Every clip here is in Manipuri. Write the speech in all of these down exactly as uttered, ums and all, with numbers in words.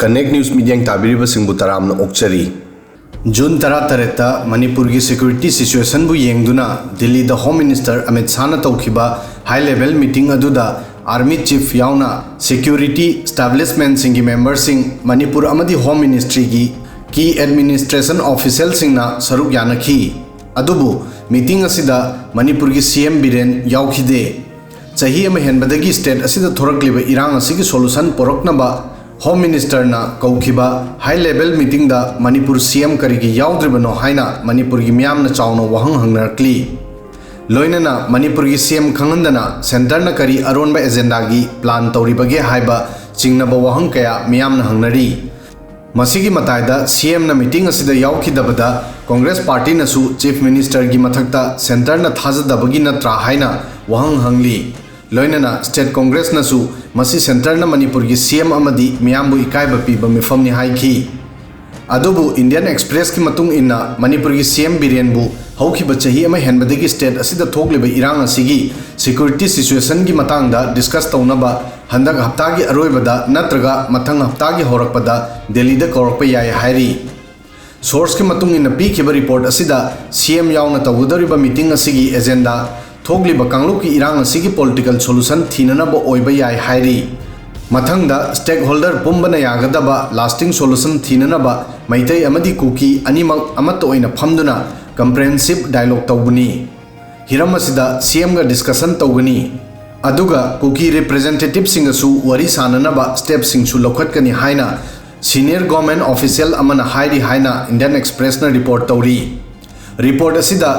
Connect News ꯃꯤꯠꯌꯦꯡ ꯇꯥꯕꯤꯔꯤꯕꯁꯤꯡꯕꯨ ꯇꯔꯥꯝꯅ ꯑꯣꯛꯆꯔꯤ꯫ ꯖꯨꯟ ꯇꯔꯥꯇꯔꯦꯠꯇ ꯃꯅꯤꯄꯨꯔꯒꯤ ꯁꯦꯀ꯭ꯌꯨꯔꯤꯇꯤ ꯁꯤꯆꯨꯋꯦꯁꯟꯕꯨ ꯌꯦꯡꯗꯨꯅ ꯗꯤꯜꯂꯤꯗ ꯍꯣꯝ ꯃꯤꯅꯤꯁꯇꯔ ꯑꯃꯤꯠ ꯁꯥꯍꯅ ꯇꯧꯈꯤꯕ ꯍꯥꯏ ꯂꯦꯚꯦꯜ ꯃꯤꯇꯤꯡ ꯑꯗꯨꯗ ꯑꯥꯔꯃꯤ ꯆꯤꯐ ꯌꯥꯎꯅ ꯁꯦꯀ꯭ꯌꯨꯔꯤꯇꯤ ꯏꯁꯇꯥꯕ꯭ꯂꯤꯁꯃꯦꯟꯁꯤꯡꯒꯤ ꯃꯦꯝꯕꯔꯁꯤꯡ, ꯃꯅꯤꯄꯨꯔ ꯑꯃꯗꯤ ꯍꯣꯝ ꯃꯤꯅꯤꯁꯇ꯭ꯔꯤꯒꯤ ꯀꯤ ꯑꯦꯗꯃꯤꯅꯤꯁꯇ꯭ꯔꯦꯁꯟ ꯑꯣꯐꯤꯁꯦꯜꯁꯤꯡꯅ ꯁꯔꯨꯛ ꯌꯥꯅꯈꯤ꯫ ꯑꯗꯨꯕꯨ ꯃꯤꯇꯤꯡ ꯑꯁꯤꯗ ꯃꯅꯤꯄꯨꯔꯒꯤ ꯁꯤ ꯑꯦꯝ ꯕꯤꯔꯦꯟ ꯌꯥꯎꯈꯤꯗꯦ꯫ ꯆꯍꯤ ꯑꯃ ꯍꯦꯟꯕꯗꯒꯤ ꯁ꯭ꯇꯦꯠ ꯑꯁꯤꯗ ꯊꯣꯔꯛꯂꯤꯕ ꯏꯔꯥꯡ ꯑꯁꯤꯒꯤ ꯁꯣꯂꯨꯁꯟ ꯄꯨꯔꯛꯅꯕ ꯍꯣꯝ ꯃꯤꯅꯤꯁꯇꯔꯅ ꯀꯧꯈꯤꯕ ꯍꯥꯏ ꯂꯦꯚꯦꯜ ꯃꯤꯇꯤꯡꯗ ꯃꯅꯤꯄꯨꯔ ꯁꯤ ꯑꯦꯝ ꯀꯔꯤꯒꯤ ꯌꯥꯎꯗ꯭ꯔꯤꯕꯅꯣ ꯍꯥꯏꯅ ꯃꯅꯤꯄꯨꯔꯒꯤ ꯃꯤꯌꯥꯝꯅ ꯆꯥꯎꯅ ꯋꯥꯍꯪ ꯍꯪꯅꯔꯛꯂꯤ꯫ ꯂꯣꯏꯅꯅ ꯃꯅꯤꯄꯨꯔꯒꯤ ꯁꯤ ꯑꯦꯝ ꯈꯪꯍꯟꯗꯅ ꯁꯦꯟꯇꯔꯅ ꯀꯔꯤ ꯑꯔꯣꯟꯕ ꯑꯦꯖꯦꯟꯗꯥꯒꯤ ꯄ꯭ꯂꯥꯟ ꯇꯧꯔꯤꯕꯒꯦ ꯍꯥꯏꯕ ꯆꯤꯡꯅꯕ ꯋꯥꯍꯪ ꯀꯌꯥ ꯃꯤꯌꯥꯝꯅ ꯍꯪꯅꯔꯤ꯫ ꯃꯁꯤꯒꯤ ꯃꯇꯥꯏꯗ ꯁꯤ ꯑꯦꯝꯅ ꯃꯤꯇꯤꯡ ꯑꯁꯤꯗ ꯌꯥꯎꯈꯤꯗꯕꯗ ꯀꯣꯡꯒ꯭ꯔꯦꯁ ꯄꯥꯔꯇꯤꯅꯁꯨ ꯆꯤꯐ ꯃꯤꯅꯤꯁꯇꯔꯒꯤ ꯃꯊꯛꯇ ꯁꯦꯟꯇꯔꯅ ꯊꯥꯖꯗꯕꯒꯤ ꯅꯠꯇ꯭ꯔꯥ ꯍꯥꯏꯅ ꯋꯥꯍꯪ ꯍꯪꯂꯤ꯫ ꯂꯣꯏꯅꯅ ꯁ꯭ꯇꯦꯠ ꯀꯣꯡꯒ꯭ꯔꯦꯁꯅꯁꯨ ꯃꯁꯤ ꯁꯦꯟꯇꯔꯅ ꯃꯅꯤꯄꯨꯔꯒꯤ ꯁꯤ ꯑꯦꯝ ꯑꯃꯗꯤ ꯃꯤꯌꯥꯝꯕꯨ ꯏꯀꯥꯏꯕ ꯄꯤꯕ ꯃꯤꯐꯝꯅꯤ ꯍꯥꯏꯈꯤ꯫ ꯑꯗꯨꯕꯨ ꯏꯟꯗꯤꯌꯟ ꯑꯦꯛꯁꯄ꯭ꯔꯦꯁꯀꯤ ꯃꯇꯨꯡ ꯏꯟꯅ ꯃꯅꯤꯄꯨꯔꯒꯤ ꯁꯤ ꯑꯦꯝ ꯕꯤꯔꯦꯟꯕꯨ ꯍꯧꯈꯤꯕ ꯆꯍꯤ ꯑꯃ ꯍꯦꯟꯕꯗꯒꯤ ꯁ꯭ꯇꯦꯠ ꯑꯁꯤꯗ ꯊꯣꯛꯂꯤꯕ ꯏꯔꯥꯡ ꯑꯁꯤꯒꯤ ꯁꯦꯀ꯭ꯌꯨꯔꯤꯇꯤ ꯁꯤꯆꯨꯋꯦꯁꯟꯒꯤ ꯃꯇꯥꯡꯗ ꯗꯤꯁꯀꯁ ꯇꯧꯅꯕ ꯍꯟꯗꯛ ꯍꯞꯇꯥꯒꯤ ꯑꯔꯣꯏꯕꯗ ꯅꯠꯇ꯭ꯔꯒ ꯃꯊꯪ ꯍꯞꯇꯥꯒꯤ ꯍꯧꯔꯛꯄꯗ ꯗꯦꯜꯂꯤꯗ ꯀꯧꯔꯛꯄ ꯌꯥꯏ ꯍꯥꯏꯔꯤ꯫ ꯁꯣꯔꯁꯀꯤ ꯃꯇꯨꯡ ꯏꯟꯅ ꯄꯤꯈꯤꯕ ꯔꯤꯄꯣꯔꯠ ꯑꯁꯤꯗ ꯁꯤ ꯑꯦꯝ ꯌꯥꯎꯅ ꯇꯧꯒꯗꯧꯔꯤꯕ ꯃꯤꯇꯤꯡ ꯑꯁꯤꯒꯤ ꯑꯦꯖꯦꯟꯗꯥ ꯊꯣꯛꯂꯤꯕ ꯀꯥꯡꯂꯨꯞꯀꯤ ꯏꯔꯥꯡ ꯑꯁꯤꯒꯤ ꯄꯣꯂꯤꯇꯤꯀꯦꯜ ꯁꯣꯂꯨꯁꯟ ꯊꯤꯅꯅꯕ ꯑꯣꯏꯕ ꯌꯥꯏ ꯍꯥꯏꯔꯤ꯫ ꯃꯊꯪꯗ ꯁ꯭ꯇꯦꯛ ꯍꯣꯜꯗꯔ ꯄꯨꯝꯕꯅ ꯌꯥꯒꯗꯕ ꯂꯥꯁꯇꯤꯡ ꯁꯣꯂꯨꯁꯟ ꯊꯤꯅꯅꯕ ꯃꯩꯇꯩ ꯑꯃꯗꯤ ꯀꯨꯀꯤ ꯑꯅꯤꯃꯛ ꯑꯃꯠꯇ ꯑꯣꯏꯅ ꯐꯝꯗꯨꯅ ꯀꯝꯄ꯭ꯔꯦꯍꯦꯟꯁꯤꯞ ꯗꯥꯏꯂꯣꯒ ꯇꯧꯕꯅꯤ꯫ ꯍꯤꯔꯝ ꯑꯁꯤꯗ ꯁꯤ ꯑꯦꯝꯒ ꯗꯤꯁꯀꯁꯟ ꯇꯧꯒꯅꯤ꯫ ꯑꯗꯨꯒ ꯀꯨꯀꯤ ꯔꯤꯄ꯭ꯔꯖꯦꯟꯇꯦꯇꯤꯚꯁꯤꯡꯒꯁꯨ ꯋꯥꯔꯤ ꯁꯥꯅꯅꯕ ꯁ꯭ꯇꯦꯞꯁꯤꯡꯁꯨ ꯂꯧꯈꯠꯀꯅꯤ ꯍꯥꯏꯅ ꯁꯤꯅꯤꯌꯔ ꯒꯚꯔꯟꯃꯦꯟꯠ ꯑꯣꯐꯤꯁꯤꯌꯦꯜ ꯑꯃꯅ ꯍꯥꯏꯔꯤ ꯍꯥꯏꯅ ꯏꯟꯗꯤꯌꯟ ꯑꯦꯛꯁꯄ꯭ꯔꯦꯁꯅ ꯔꯤꯄꯣꯔꯠ ꯇꯧꯔꯤ꯫ ꯔꯤꯄꯣꯔꯠ ꯑꯁꯤꯗ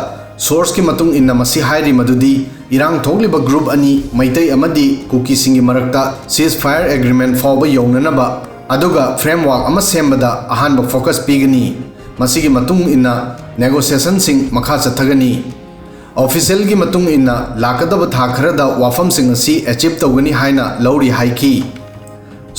ꯁꯣꯔꯁꯀꯤ ꯃꯇꯨꯡ ꯏꯟꯅ ꯃꯁꯤ ꯍꯥꯏꯔꯤ ꯃꯗꯨꯗꯤ ꯏꯔꯥꯡ ꯊꯣꯛꯂꯤꯕ ꯒ꯭ꯔꯨꯞ ꯑꯅꯤ ꯃꯩꯇꯩ ꯑꯃꯗꯤ ꯀꯨꯀꯤꯁꯤꯡꯒꯤ ꯃꯔꯛꯇ ꯁꯤꯖ ꯐꯥꯌꯔ ꯑꯦꯒ꯭ꯔꯤꯃꯦꯟꯠ ꯐꯥꯎꯕ ꯌꯧꯅꯅꯕ ꯑꯗꯨꯒ ꯐ꯭ꯔꯦꯝꯋꯥꯔꯛ ꯑꯃ ꯁꯦꯝꯕꯗ ꯑꯍꯥꯟꯕ ꯐꯣꯀꯁ ꯄꯤꯒꯅꯤ꯫ ꯃꯁꯤꯒꯤ ꯃꯇꯨꯡ ꯏꯟꯅ ꯅꯦꯒꯣꯁꯤꯌꯦꯁꯟꯁꯤꯡ ꯃꯈꯥ ꯆꯠꯊꯒꯅꯤ꯫ ꯑꯣꯐꯤꯁꯤꯌꯦꯜꯒꯤ ꯃꯇꯨꯡ ꯏꯟꯅ ꯂꯥꯛꯀꯗꯕ ꯊꯥ ꯈꯔꯗ ꯋꯥꯐꯝꯁꯤꯡ ꯑꯁꯤ ꯑꯦꯆꯤꯞ ꯇꯧꯒꯅꯤ ꯍꯥꯏꯅ ꯂꯧꯔꯤ ꯍꯥꯏꯈꯤ꯫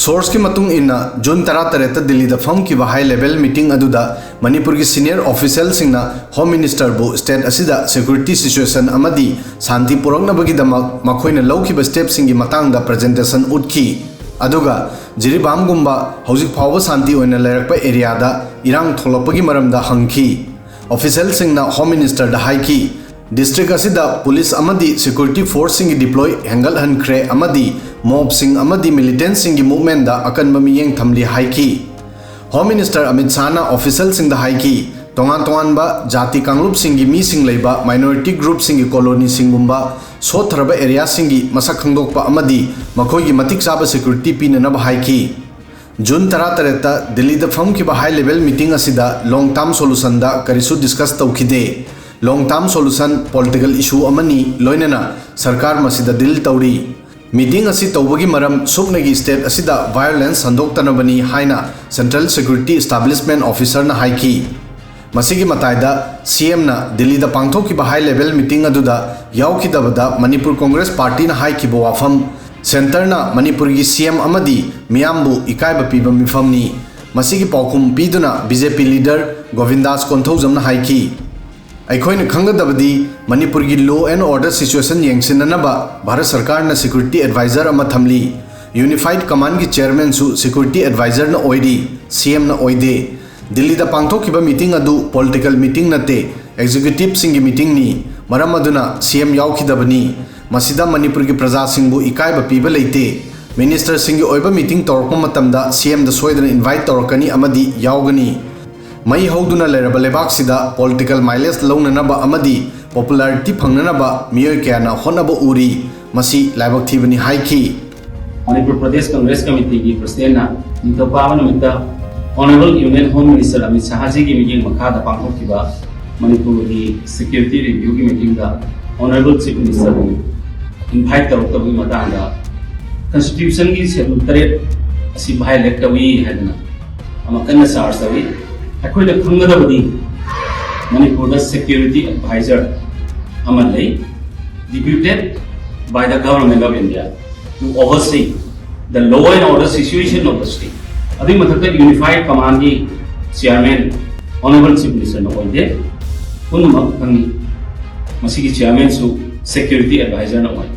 ꯁꯣꯔꯁꯀꯤ ꯃꯇꯨꯡ ꯏꯟꯅ ꯖꯨꯟ ꯇꯔꯥꯇꯔꯦꯠꯇ ꯗꯤꯜꯂꯤꯗ ꯐꯝꯈꯤꯕ ꯍꯥꯏ ꯂꯦꯚꯦꯜ ꯃꯤꯇꯤꯡ ꯑꯗꯨꯗ ꯃꯅꯤꯄꯨꯔꯒꯤ ꯁꯤꯅꯤꯌꯔ ꯑꯣꯐꯤꯁꯤꯌꯦꯜꯁꯤꯡꯅ ꯍꯣꯝ ꯃꯤꯅꯤꯁꯇꯔꯕꯨ ꯁ꯭ꯇꯦꯠ ꯑꯁꯤꯗ ꯁꯦꯀ꯭ꯌꯨꯔꯤꯇꯤ ꯁꯤꯆꯨꯋꯦꯁꯟ ꯑꯃꯗꯤ ꯁꯥꯟꯇꯤ ꯄꯨꯔꯛꯅꯕꯒꯤꯗꯃꯛ ꯃꯈꯣꯏꯅ ꯂꯧꯈꯤꯕ ꯁ꯭ꯇꯦꯞꯁꯤꯡꯒꯤ ꯃꯇꯥꯡꯗ ꯄ꯭ꯔꯖꯦꯟꯇꯦꯁꯟ ꯎꯠꯈꯤ꯫ ꯑꯗꯨꯒ ꯖꯤꯔꯤꯕꯥꯝꯒꯨꯝꯕ ꯍꯧꯖꯤꯛ ꯐꯥꯎꯕ ꯁꯥꯟꯇꯤ ꯑꯣꯏꯅ ꯂꯩꯔꯛꯄ ꯑꯦꯔꯤꯌꯥꯗ ꯏꯔꯥꯡ ꯊꯣꯛꯂꯛꯄꯒꯤ ꯃꯔꯝꯗ ꯍꯪꯈꯤ꯫ ꯑꯣꯐꯤꯁꯤꯌꯦꯜꯁꯤꯡꯅ ꯍꯣꯝ ꯃꯤꯅꯤꯁꯇꯔꯗ ꯍꯥꯏꯈꯤ, ꯗꯤꯁꯇ꯭ꯔꯤꯛ ꯑꯁꯤꯗ ꯄꯨꯂꯤꯁ ꯑꯃꯗꯤ ꯁꯦꯀ꯭ꯌꯨꯔꯤꯇꯤ ꯐꯣꯔꯁꯁꯤꯡꯒꯤ ꯗꯤꯄ꯭ꯂꯣꯏ ꯍꯦꯟꯒꯠꯍꯟꯈ꯭ꯔꯦ ꯑꯃꯗꯤ ꯃꯣꯕꯁꯤꯡ ꯑꯃꯗꯤ ꯃꯤꯂꯤꯇꯦꯟꯠꯁꯤꯡꯒꯤ ꯃꯨꯚꯃꯦꯟꯠꯗ ꯑꯀꯟꯕ ꯃꯤꯠꯌꯦꯡ ꯊꯝꯂꯤ ꯍꯥꯏꯈꯤ꯫ ꯍꯣꯝ ꯃꯤꯅꯤꯁꯇꯔ ꯑꯃꯤꯠ ꯁꯥꯍꯅ ꯑꯣꯐꯤꯁꯤꯌꯦꯜꯁꯤꯡꯗ ꯍꯥꯏꯈꯤ, ꯇꯣꯉꯥꯟ ꯇꯣꯉꯥꯟꯕ ꯖꯥꯇꯤ ꯀꯥꯡꯂꯨꯞꯁꯤꯡꯒꯤ ꯃꯤꯁꯤꯡ ꯂꯩꯕ ꯃꯥꯏꯅꯣꯔꯤꯇꯤ ꯒ꯭ꯔꯨꯞꯁꯤꯡꯒꯤ ꯀꯣꯂꯣꯅꯤꯁꯤꯡꯒꯨꯝꯕ ꯁꯣꯠꯊꯔꯕ ꯑꯦꯔꯤꯌꯥꯁꯤꯡꯒꯤ ꯃꯁꯛ ꯈꯪꯗꯣꯛꯄ ꯑꯃꯗꯤ ꯃꯈꯣꯏꯒꯤ ꯃꯇꯤꯛ ꯆꯥꯕ ꯁꯦꯀ꯭ꯌꯨꯔꯤꯇꯤ ꯄꯤꯅꯅꯕ ꯍꯥꯏꯈꯤ꯫ ꯖꯨꯟ ꯇꯔꯥꯇꯔꯦꯠꯇ ꯗꯤꯜꯂꯤꯗ ꯐꯝꯈꯤꯕ ꯍꯥꯏ ꯂꯦꯚꯦꯜ ꯃꯤꯇꯤꯡ ꯑꯁꯤꯗ ꯂꯣꯡ ꯇꯥꯔꯝ ꯁꯣꯂꯨꯁꯟꯗ ꯀꯔꯤꯁꯨ ꯗꯤꯁꯀꯁ ꯇꯧꯈꯤꯗꯦ꯫ ꯂꯣꯡ ꯇꯥꯔꯝ ꯁꯣꯂꯨꯁꯟ ꯄꯣꯂꯤꯇꯤꯀꯦꯜ ꯏꯁꯨ ꯑꯃꯅꯤ, ꯂꯣꯏꯅꯅ ꯁꯔꯀꯥꯔ ꯃꯁꯤꯗ ꯗꯤꯜ ꯇꯧꯔꯤ꯫ ꯃꯤꯇꯤꯡ ꯑꯁꯤ ꯇꯧꯕꯒꯤ ꯃꯔꯝ ꯁꯨꯞꯅꯒꯤ ꯁ꯭ꯇꯦꯠ ꯑꯁꯤꯗ ꯚꯥꯏꯑꯣꯂꯦꯟꯁ ꯁꯟꯗꯣꯛꯇꯅꯕꯅꯤ ꯍꯥꯏꯅ ꯁꯦꯟꯇ꯭ꯔꯦꯜ ꯁꯦꯀ꯭ꯌꯨꯔꯤꯇꯤ ꯏꯁꯇꯥꯕ꯭ꯂꯤꯁꯃꯦꯟꯠ ꯑꯣꯐꯤꯁꯔꯅ ꯍꯥꯏꯈꯤ꯫ ꯃꯁꯤꯒꯤ ꯃꯇꯥꯏꯗ ꯁꯤꯑꯦꯝꯅ ꯗꯤꯜꯂꯤꯗ ꯄꯥꯡꯊꯣꯛꯈꯤꯕ ꯍꯥꯏ ꯂꯦꯚꯦꯜ ꯃꯤꯇꯤꯡ ꯑꯗꯨꯗ ꯌꯥꯎꯈꯤꯗꯕꯗ ꯃꯅꯤꯄꯨꯔ ꯀꯣꯡꯒ꯭ꯔꯦꯁ ꯄꯥꯔꯇꯤꯅ ꯍꯥꯏꯈꯤꯕ ꯋꯥꯐꯝ, ꯁꯦꯟꯇꯔꯅ ꯃꯅꯤꯄꯨꯔꯒꯤ ꯁꯤꯑꯦꯝ ꯑꯃꯗꯤ ꯃꯤꯌꯥꯝꯕꯨ ꯏꯀꯥꯏꯕ ꯄꯤꯕ ꯃꯤꯐꯝꯅꯤ꯫ ꯃꯁꯤꯒꯤ ꯄꯥꯎꯈꯨꯝ ꯄꯤꯗꯨꯅ ꯕꯤꯖꯦꯄꯤ ꯂꯤꯗꯔ ꯒꯣꯕꯤꯟꯗꯥꯁ ꯀꯣꯟꯊꯧꯖꯝꯅ ꯍꯥꯏꯈꯤ, ꯑꯩꯈꯣꯏꯅ ꯈꯪꯒꯗꯕꯗꯤ ꯃꯅꯤꯄꯨꯔꯒꯤ law and order situation ꯌꯦꯡꯁꯤꯟꯅꯅꯕ Bharat ꯁꯔꯀꯥꯔꯅ ꯁꯦꯀ꯭ꯌꯨꯔꯤꯇꯤ ꯑꯦꯗꯚꯥꯏꯖꯔ ꯑꯃ ꯊꯝꯂꯤ꯫ ꯌꯨꯅꯤꯐꯥꯏꯗ ꯀꯃꯥꯟꯒꯤ ꯆꯦꯌꯔꯃꯦꯟꯁꯨ ꯁꯦꯀ꯭ꯌꯨꯔꯤꯇꯤ ꯑꯦꯗꯚꯥꯏꯖꯔꯅ ꯑꯣꯏꯔꯤ, ꯁꯤꯑꯦꯝꯅ ꯑꯣꯏꯗꯦ꯫ ꯗꯤꯜꯂꯤꯗ ꯄꯥꯡꯊꯣꯛꯈꯤꯕ ꯃꯤꯇꯤꯡ ꯑꯗꯨ ꯄꯣꯂꯤꯇꯤꯀꯦꯜ ꯃꯤꯇꯤꯡ ꯅꯠꯇꯦ, ꯑꯦꯛꯖꯤꯀ꯭ꯌꯨꯇꯤꯕꯁꯤꯡꯒꯤ ꯃꯤꯇꯤꯡꯅꯤ꯫ ꯃꯔꯝ ꯑꯗꯨꯅ ꯁꯤꯑꯦꯝ ꯌꯥꯎꯈꯤꯗꯕꯅꯤ꯫ ꯃꯁꯤꯗ ꯃꯅꯤꯄꯨꯔꯒꯤ ꯄ꯭ꯔꯖꯥꯁꯤꯡꯕꯨ ꯏꯀꯥꯏꯕ ꯄꯤꯕ ꯂꯩꯇꯦ꯫ ꯃꯤꯅꯤꯁꯇꯔꯁꯤꯡꯒꯤ ꯑꯣꯏꯕ ꯃꯤꯇꯤꯡ ꯇꯧꯔꯛꯄ ꯃꯇꯝꯗ ꯁꯤꯑꯦꯝꯗ ꯁꯣꯏꯗꯅ ꯏꯟꯚꯥꯏꯠ ꯇꯧꯔꯛꯀꯅꯤ ꯑꯃꯗꯤ ꯌꯥꯎꯒꯅꯤ꯫ ꯃꯩ ꯍꯧꯗꯨꯅ ꯂꯩꯔꯕ ꯂꯩꯕꯥꯛꯁꯤꯗ ꯄꯣꯂꯤꯇꯤꯀꯦꯜ ꯃꯥꯏꯂꯦꯖ ꯂꯧꯅꯅꯕ ꯑꯃꯗꯤ ꯄꯣꯄꯨꯂꯥꯔꯤꯇꯤ ꯐꯪꯅꯅꯕ ꯃꯤꯑꯣꯏ ꯀꯌꯥꯅ ꯍꯣꯠꯅꯕ ꯎꯔꯤ꯫ ꯃꯁꯤ ꯂꯥꯏꯕꯛ ꯊꯤꯕꯅꯤ ꯍꯥꯏꯈꯤ꯫ ꯃꯅꯤꯄꯨꯔ ꯄ꯭ꯔꯗꯦꯁ ꯀꯪꯒ꯭ꯔꯦꯁ ꯀꯃꯤꯇꯤꯒꯤ ꯄ꯭ꯔꯁꯤꯗꯦꯟꯠꯅ ꯅꯤꯡꯊꯧꯀꯥꯕ ꯅꯨꯃꯤꯠꯇ honourable union home minister Amit ꯁꯥꯍꯖꯤꯒꯤ ꯃꯤꯠꯌꯦꯡ ꯃꯈꯥꯗ ꯄꯥꯡꯊꯣꯛꯈꯤꯕ ꯃꯅꯤꯄꯨꯔꯒꯤ ꯁꯦꯀ꯭ꯌꯨꯔꯤꯇꯤ ꯔꯤꯚ꯭ꯌꯨꯒꯤ ꯃꯤꯇꯤꯡꯗ ꯑꯣꯅꯔꯦꯕꯜ ꯆꯤꯐ ꯃꯤꯅꯤꯁꯇꯔꯕꯨ ꯏꯟꯚꯥꯏꯠ ꯇꯧꯔꯛꯇꯕꯒꯤ ꯃꯇꯥꯡꯗ ꯀꯟꯁꯇꯤꯇ꯭ꯌꯨꯁꯟꯒꯤ ꯁꯦꯗ꯭ꯌꯨꯜ ꯇꯔꯦꯠ ꯑꯁꯤ ꯚꯥꯏꯑꯣꯂꯦꯠ ꯇꯧꯏ ꯍꯥꯏꯗꯅ ꯑꯃ ꯀꯟꯅ ꯆꯥꯔꯖ ꯇꯧꯏ꯫ ꯑꯩꯈꯣꯏꯅ ꯈꯪꯒꯗꯕꯗꯤ ꯃꯅꯤꯄꯨꯔꯗ ꯁꯦꯀ꯭ꯌꯨꯔꯤꯇꯤ ꯑꯦꯗꯚꯥꯏꯖꯔ ꯑꯃ ꯂꯩ, deputed by the Government of India to oversee the law and order situation of the state. ꯑꯗꯨꯒꯤ ꯃꯊꯛꯇ ꯌꯨꯅꯤꯐꯥꯏꯗ ꯀꯃꯥꯟꯒꯤ ꯆꯤꯌꯥꯔꯃꯦꯟ ꯑꯣꯅꯔꯦꯕꯜ ꯆꯤꯐ ꯃꯤꯅꯤꯁꯇꯔꯅ ꯑꯣꯏꯗꯦ꯫ ꯄꯨꯝꯅꯃꯛ ꯈꯪꯏ꯫ ꯃꯁꯤꯒꯤ ꯆꯤꯌꯥꯔꯃꯦꯟꯁꯨ ꯁꯦꯀ꯭ꯌꯨꯔꯤꯇꯤ ꯑꯦꯗꯚꯥꯏꯖꯔꯅ ꯑꯣꯏ꯫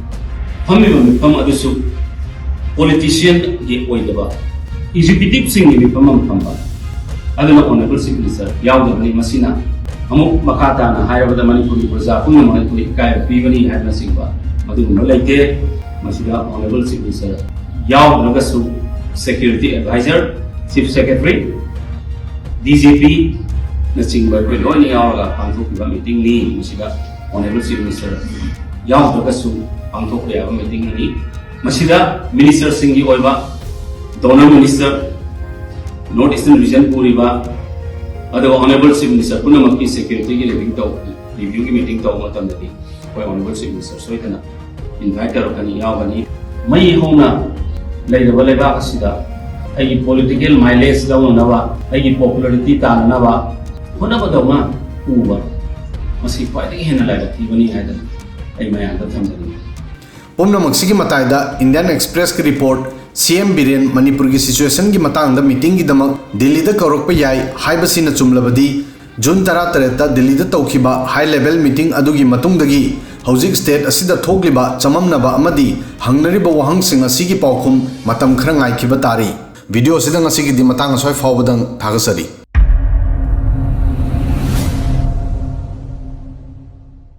ꯐꯝꯃꯤꯕ ꯃꯤꯐꯝ ꯑꯗꯨꯁꯨ ꯄꯣꯂꯤꯇꯤꯁꯤꯌꯟꯒꯤ ꯑꯣꯏꯗꯕ ꯑꯦꯛꯖꯤꯀ꯭ꯌꯨꯇꯤꯚꯁꯤꯡꯒꯤ ꯃꯤꯐꯝ ꯑꯃ ꯐꯝꯕ, ꯑꯗꯨꯅ ꯑꯣꯅꯔꯦꯕꯜ ꯆꯤꯐ ꯃꯤꯅꯤꯁꯇꯔ ꯌꯥꯎꯗꯕꯅꯤ꯫ ꯃꯁꯤꯅ ꯑꯃꯨꯛ ꯃꯈꯥ ꯇꯥꯅ ꯍꯥꯏꯔꯕꯗ ꯃꯅꯤꯄꯨꯔꯒꯤ ꯄ꯭ꯔꯖꯥ ꯄꯨꯝꯅꯃꯛ ꯑꯩꯈꯣꯏ ꯏꯀꯥꯏꯕ ꯄꯤꯕꯅꯤ ꯍꯥꯏꯕꯅꯆꯤꯡꯕ ꯃꯗꯨꯒꯨꯝꯕ ꯂꯩꯇꯦ꯫ ꯃꯁꯤꯗ ꯑꯣꯅꯔꯦꯕꯜ ꯆꯤꯐ ꯃꯤꯅꯤꯁꯇꯔ ꯌꯥꯎꯗ꯭ꯔꯒꯁꯨ security adviser, chief secretary, D G ꯄꯤꯅꯆꯤꯡꯕ ꯑꯩꯈꯣꯏ ꯂꯣꯏꯅ ꯌꯥꯎꯔꯒ ꯄꯥꯡꯊꯣꯛꯈꯤꯕ ꯃꯤꯇꯤꯡꯅꯤ꯫ ꯃꯁꯤꯗ ꯑꯣꯅꯔꯦꯕꯜ ꯆꯤꯐ ꯃꯤꯅꯤꯁꯇꯔ ꯌꯥꯎꯗ꯭ꯔꯒꯁꯨ ꯄꯥꯡꯊꯣꯛꯄ ꯌꯥꯕ ꯃꯤꯇꯤꯡ ꯑꯃꯅꯤ꯫ ꯃꯁꯤꯗ ꯃꯤꯅꯤꯁꯇꯔꯁꯤꯡꯒꯤ ꯑꯣꯏꯕ DoNER minister, north eastern region ꯄꯨꯔꯤꯕ, ꯑꯗꯨꯒ ꯑꯣꯅꯔꯦꯕꯜ ꯆꯤꯐ ꯃꯤꯅꯤꯁꯇꯔ ꯄꯨꯝꯅꯃꯛꯀꯤ ꯁꯦꯀ꯭ꯌꯨꯔꯤꯇꯤꯒꯤ ꯔꯤꯚꯤꯡ ꯇꯧ ꯔꯤꯚ꯭ꯌꯨꯒꯤ ꯃꯤꯇꯤꯡ ꯇꯧꯕ ꯃꯇꯝꯗꯗꯤ ꯑꯩꯈꯣꯏ ꯑꯣꯅꯔꯦꯕꯜ ꯆꯤꯐ ꯃꯤꯅꯤꯁꯇꯔ ꯁꯣꯏꯗꯅ ꯏꯟꯚꯥꯏꯠ ꯇꯧꯔꯛꯀꯅꯤ, ꯌꯥꯎꯒꯅꯤ꯫ ꯃꯩ ꯍꯧꯅ ꯂꯩꯔꯕ ꯂꯩꯕꯥꯛ ꯑꯁꯤꯗ ꯑꯩꯒꯤ ꯄꯣꯂꯤꯇꯤꯀꯦꯜ ꯃꯥꯏꯂꯦꯖ ꯂꯧꯅꯅꯕ, ꯑꯩꯒꯤ ꯄꯣꯄꯨꯂꯔꯤꯇꯤ ꯇꯥꯟꯅꯅꯕ ꯍꯣꯠꯅꯕꯗꯧꯅ ꯎꯕ, ꯃꯁꯤ ꯈ꯭ꯋꯥꯏꯗꯒꯤ ꯍꯦꯟꯅ ꯂꯥꯏꯕꯛ ꯊꯤꯕꯅꯤ ꯍꯥꯏꯗꯅ ꯑꯩ ꯃꯌꯥꯝꯗ ꯊꯝꯖꯅꯤꯡꯏ꯫ ꯄꯨꯝꯅꯃꯛꯁꯤꯒꯤ ꯃꯇꯥꯏꯗ ꯏꯟꯗꯤꯌꯟ ꯑꯦꯛꯁꯄ꯭ꯔꯦꯁꯀꯤ ꯔꯤꯄꯣꯔꯠ, ꯁꯤ ꯑꯦꯝ ꯕꯤꯔꯦꯟ ꯃꯅꯤꯄꯨꯔꯒꯤ ꯁꯤꯆꯨꯋꯦꯁꯟꯒꯤ ꯃꯇꯥꯡꯗ ꯃꯤꯇꯤꯡꯒꯤꯗꯃꯛ ꯗꯤꯜꯂꯤꯗ ꯀꯧꯔꯛꯄ ꯌꯥꯏ ꯍꯥꯏꯕꯁꯤꯅ ꯆꯨꯝꯂꯕꯗꯤ, ꯖꯨꯟ ꯇꯔꯥꯇꯔꯦꯠꯇ ꯗꯤꯜꯂꯤꯗ ꯇꯧꯈꯤꯕ ꯍꯥꯏ ꯂꯦꯚꯦꯜ ꯃꯤꯇꯤꯡ ꯑꯗꯨꯒꯤ ꯃꯇꯨꯡꯗꯒꯤ ꯍꯧꯖꯤꯛ ꯁ꯭ꯇꯦꯠ ꯑꯁꯤꯗ ꯊꯣꯛꯂꯤꯕ ꯆꯃꯝꯅꯕ ꯑꯃꯗꯤ ꯍꯪꯅꯔꯤꯕ ꯋꯥꯍꯪꯁꯤꯡ ꯑꯁꯤꯒꯤ ꯄꯥꯎꯈꯨꯝ ꯃꯇꯝ ꯈꯔ ꯉꯥꯏꯈꯤꯕ ꯇꯥꯔꯤ꯫ ꯚꯤꯗꯤꯑꯣ ꯑꯁꯤꯗ ꯉꯁꯤꯒꯤꯗꯤ ꯃꯇꯥꯡ ꯑꯁ꯭ꯋꯥꯏ ꯐꯥꯎꯕꯗꯪ꯫ ꯊꯥꯒꯠꯆꯔꯤ꯫